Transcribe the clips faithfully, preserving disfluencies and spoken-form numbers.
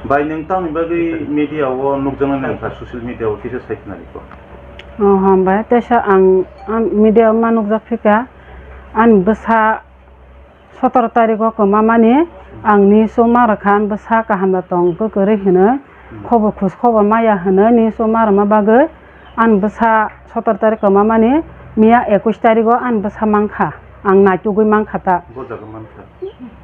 Bai, nwng tamni bagwi media o nukjaknai nangkha, social media o kisa sai khna rikho. Oh, hambai. Teisa ang, ang media o ma nukjak phika, ani bwsa sotoro tarikh o kwma mani, ang news o ma rwkha, ani bwsa kaham da tong kwrwi hwnwi, khobor khus khobor maya hwnwi news o ma rwma bagwi, ani bwsa sotoro tarikh kwma mani, miya ekush tarikh o ani bwsa mankha, ang naitugwi mankha ta. Bo jaga mankha.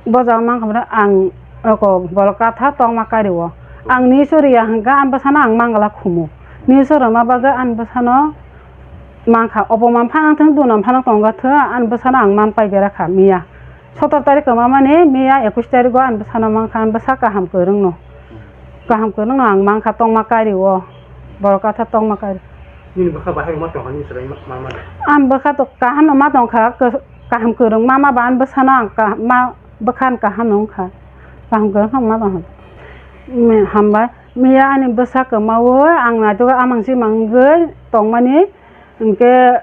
Bo jaga mankha mane ang oko bolok katha tongma kari o. Ang news o riya hwnkha, ani bwsano ang mangala khumu. News o rwma bagwi ani bwsano mankha, obo man phanang thung, duna phanang tongga thung, ani bwsano ang man pai gera kha miya. Sotoro tarikh kwma mani miya ekush tarikh o ani bwsano mankha, ani bwsa kaham kwrwngno. Kaham kwrwngno ang mankha tongma kari o. Borok katha tongma kari. Nini bwkha bahai ma tongkha, nini chwrai ma, ma, ma. Ang bwkha to kaham no ma tongkha, kah-, kaham kwrwng ma, ma ba ani bwsano ang kaham ma, bwkha ang kaham no wngkha. Kaham kwrwng ma tongkha. Mm, hambai. Miya ani bwsa kwma o ang naitugwi amang chimang wngwi tongmani, hwnkhe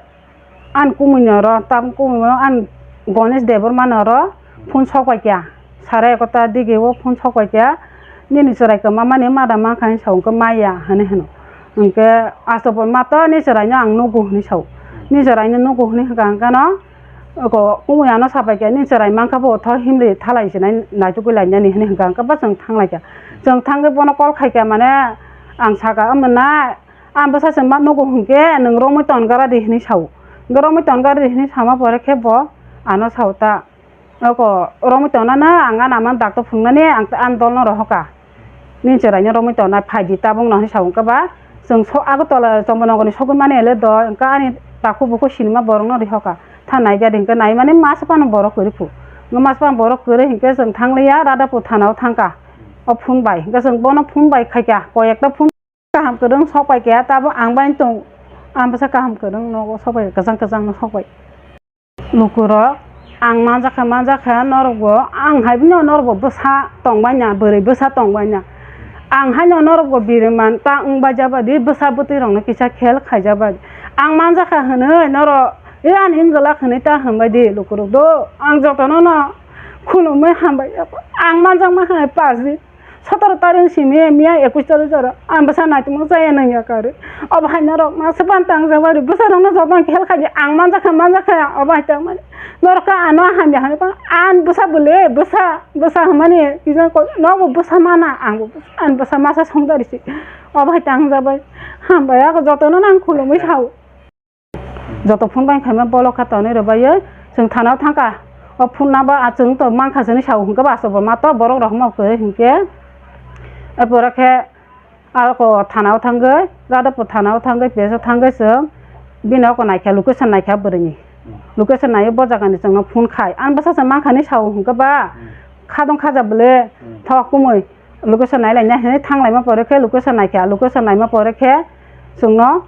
ani kumui no oro, tam kumui o ani Ganesh Debbarma no oro phone sok pai kha, sare ekota digi o phone sok pai kha, nini chwrai kwma mani ma da mankha hinwi sa, hwnkhe maya hinwi hwno, hwnkhe asto bo ma to ni chwrai no ang nugo hinwi sa, ni chwrai no nugo hinwi hwnkha hwnkhe no, Oko kumui ano sapai kha, "Nini chwrai mankha bo tho himri thalai sinai naitugwi lainani," hinwi hwnkha, hwnkhe ba chwng thanglaikha. Chwng thangwi bono call khaikha, mane ang sakha, "Omo na, ang bwsa se ma nugo hwnkhe nwng romwi tongara di," hinwi sao. Hwnkhe romwi tongara di hinwi sama pore khe bo ano sao ta, "Oko romwi tongnano ang ani ama doctor phunuknani ang ani dolno rohorkha." Nini chwraino romwi tongnai phaidi tabukno hinwi sa hwnkhe ba, chwng so Agartala Chompanagorni sogwi mani le do, hwnkhe ani takhuk bukhuk sinima borokno rihokha. Tha naikha di hwnkhe naimani masa phano borok kwrwi phu. Hwnkhe masa phano borok kwrwi hwnkhe chwng thangliya Radhapur thanao thangkha. O phone bai hwnkhe chwng bono phone bai khaikha, koyekta phone kaham kwrwng sok paikha, tabuk ang bai tong, ang bwsa kaham kwrwng nogo sok pai, kwchang kwchangno sok pai. Lukurok, ang manjakha, manjakha norokbo, ang hai bini norokbo bwsa tongbaina, bwrwi bwsa tongbaina. Ang haino norokbo biriman ta wngbaijabadi, bwsa bwtwirokno kisa khel khaijabadi. Ang manjakha hwnwi norok, "E ani wngwlak," hwnwi ta hwnbaidi lukurok do. Ang jotono no khulumwi hambai. Ang manjakma hai pajdi. Sotoro tarik simi miya ekush tarik jora ang bwsa naitongma chaya nangya kari. Obo hai norok ma sepan tangjak bari bwsa rokno jotono khel khaidi ang manjakha manjakha obo hai tongmani. Norok khe ano hamya hinwi pang an bwsa bwle bwsa bwsa hwnmani kisa kok nobo bwsa mana ang bo bwsa an bwsa masa songdari si. Obo hai tangjak bai hambai ako jotono nang khulumwi sao. Joto phone bai khaima bolok kha tonwi rwbaiwi chwng thanao thangkha. O phone number a chwng to mankha chwngni sao hwnkhe ba asobo ma to borok rok hwnma kwrwi hwnkhe. Epore khe aroko thanao thangwi, Radhapur thanao thangwi, P S o thangwi chwng bini oko naikha, location naikha bwrwini. Location naiwi bo jagani chwngno phone khai. Ang bwsa se mankhani sao hwnkhe ba khadong khaja bwle thok kumui. Location nai laina hinwi thang laima pore khe location naikha, location naima pore khe chwngno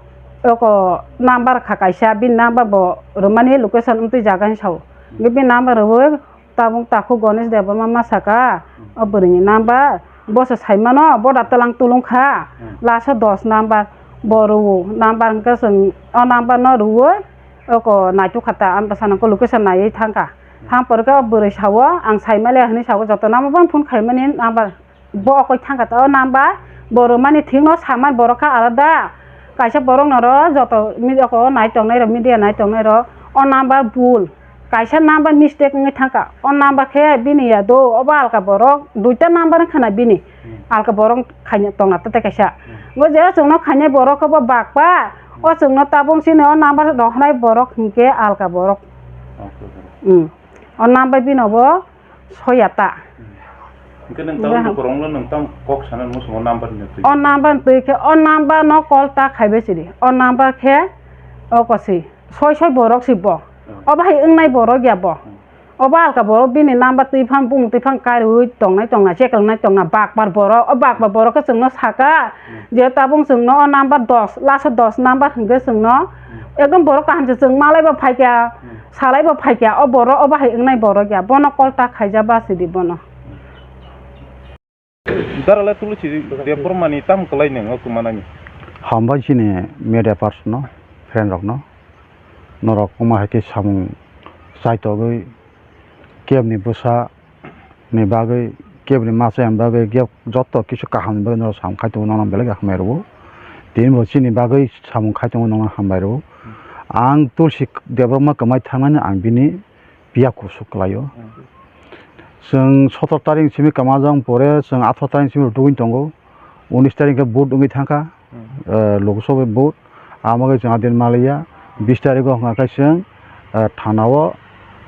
oko number kha kaisa, bini number bo rwmani location wngtwi jaga hinwi sao. Hwnkhe bini number rwui tabuk takhuk Ganesh Debbarma ma saka, o bwrwini number bo se saimano, bo da twlang tulung kha, last o dos number bo rwo, number hwnkhe chwng o number no rwui oko naituk kha ta, ang bwsano location naiwi thang kha. Thang pore khe o bwrwi sao, ang saimale hinwi sao, joto number bo phone khaimani number. Bo okoi thangkha ta o number, bo rwmani thikno samani borok kha alada. Kaisa borok noro joto media ko nai tongnai rok, media nai tongnai rok o number bul. Kaisa number mistake wngwi thangkha. O number khe bini ya do, obo alka borok, duita number wngkha na bini. Alka borok khaina tongna tete kaisa. Ngo je chwngno khainai borok khe bo bakpa, o chwngno tabung sini o number rohornai borok hinkhe alka borok. Hmm. O number bini obo soya ta. Hwnkhe nwng tamo lukurokno nwng tamo kok sana muchungo number ni twi? O number ni twi khe, o number no call ta khaibai sidi. O number khe o kosi soi soi borok si bo. Obo hai wngnai borok ya bo. Obo alka borok bini number twi phang bumung twi phang kariui tongnai tongna, chekelnai tongna, bakbar borok. O bakbar borok khe chwngno saka, je tabung chwngno o number dos, last o dos number hwnkhe chwngno ekdom borok kaham se chwng malai bo phaikha. Salai bo phaikha, o borok, o bahai wngnai borok ya, bono call ta khaija ba sidi bono. Daralai Tulusi Debbarmani tamo kwlai nwng o kwmanani? Hambai chini media person no, friend rok no, norok wngma hai khe samung chaitogwi kebni bwsa ni bagwi Keboni masa yang bagwi joto kisu kaham bagwi norok samung khai tongo, nono belai khe hambai rwo. Tini bo chini bagwi samung khai tongo, nono hambai rwo. Ang Tulsi Debbarma kwmai thangnani ang bini piya kusu kwlaio. Chwng sotor tarik simi kwmajak pore chwng atharo tarik simi rutugwi tongo. Unis tarik khe vote wngwi thangkha. Lok Sabha vote, amo khe chwng adin maliya, bis tarikh o hwnka khe chwng thana o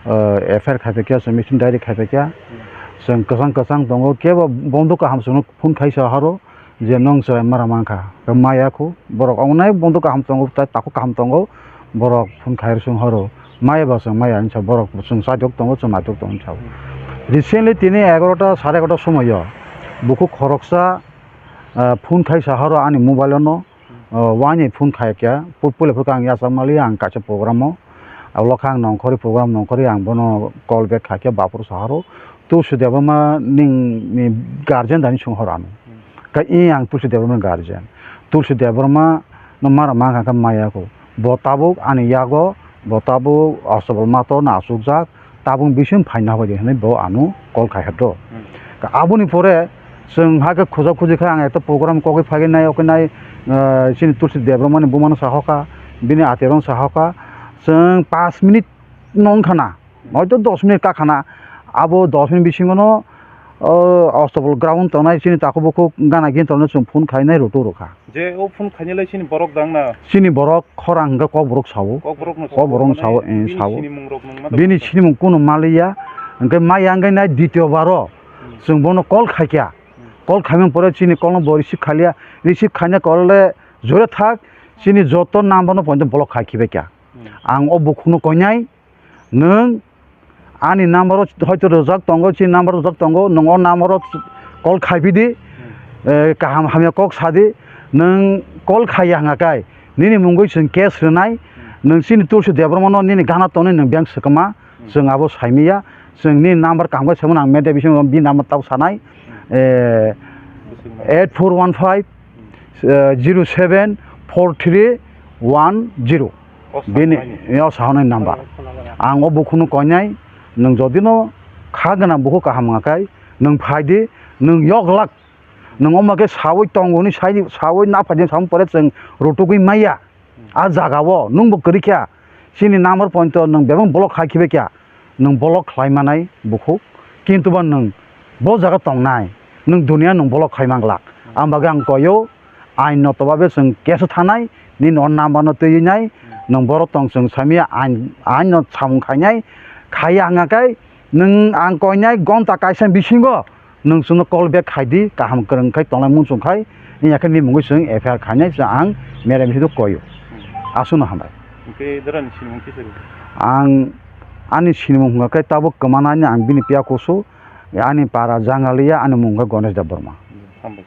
F I R khai phaikha, chwng meeting diary khai phaikha, chwng kwchang kwchang tongo, kebo bondo kaham chwngno phone khai sa horo je nwng chwrai mara mankha, maya khu borok wngnai bondo kaham tongo, tai takhuk kaham tongo, borok phone khai rw chwng horo, maya ba chwng maya hinsa borok chwng chajak tongo, chwng naijak tongo hinsa. Recently tini egarota sare egarota somoio bukhuk khoroksa phone khai sa horo ani mobile no, waini phone khai khe puila phuru ang yachak maliya ang kaisa program o, ulo khe ang nongkhorwi program nongkhorwi ang bono call back khai khe baphuru sa horo, Tulsi Debbarma nini guardian da hinwi swng horo ano. Khe i ang Tulsi Debbarma ni guardian, Tulsi Debbarma no mara mankha khe maya kho, bo tabuk ani yago, bo tabuk Astabal mato no achukjak, tabuk bising phaina hobaidi hinwi bo ano call khai kha do. Aboni pore chwng hakhe khuja khuji khe ang ekta program kokwi phagwi nai, okhe nai, chini Tulsi Debbarma ni buma no sahokha, bini atirok no sahokha, chwng panch minute no wngkha na, hoito dos minute kakhana, abo dos minute bisingo no Astabal ground tongnai chini takhuk bukhuk gana gini tongnai chwng phone khainai rwtwi rwkha. Je o phone khainai lai chini borok dang na? Chini borok khorang hwnkhe kokborok sao. Kokborok no Kokborok no sao, eh, bini sao. Sinimung rok nung ma Bini sinimung kunu maliya, hwnkhe maya wngkhe nai ditio baro chwng bono call khaikha. Call khaimani pore chini call no bo receive khailiya, receive khaina call le jore thak, chini joto number no poito block khai khibaikha. Ang o bukhukno koinai, nwng ani number o hoito rwjak tongo, chini number rwjak tongo, nwng o number o call khai phidi, eh, kaham hamya kok sadi, nwng call khaiya hwnga kai, nini mungwi chwng case rwnai, nwng chini Tulsi Debbarma no nini gana tongnai nwng beng swkama, chwng abo saimanya, chwng nini number kaham khe saimano ang media bisingo bini number tabuk sanai, eh, eight four one five, zero seven four three one zero. Bini, o sahonai number. Ang o bukhukno koinai, nwng jodino kha gwnang bukhuk kaham wngkha kai, nwng phaidi, nwng yok lak, nwng omo khe sawi tongo hwnwi sawi naphaidi samung pore chwng rutugwi maya. A jaga o nwng bo kwrwi kha, chini number poito nwng bebak block khai khibaikha. Nwng block khlai manai bukhuk, kintu ba nwng bo jaga tongnai, nwng dunia nwng block khai manglak. Ang bagwi ang koio, ain no tobabe chwng case o thanai, nini o number no twiwi nai, nwng borok tong chwng samya ain, ain no samung khainai, khaiya hwnga khe nwng ang koinai gonta kaisa bisingo nwng chwngno call back khaidi, kaham kwrwng khai tongnai muchung khai, wngya khe nini mungwi chwng F I R khainai, chwng ang media bisingo koio. Aswkno hambai. Hwnkhe dorani sinimung kisa rw? Ang ani sinimung hwnka khe tabuk kwmanani ang bini piya kusu, ani para Jangaliya, ani mung khe Ganesh Debbarma. Hambai.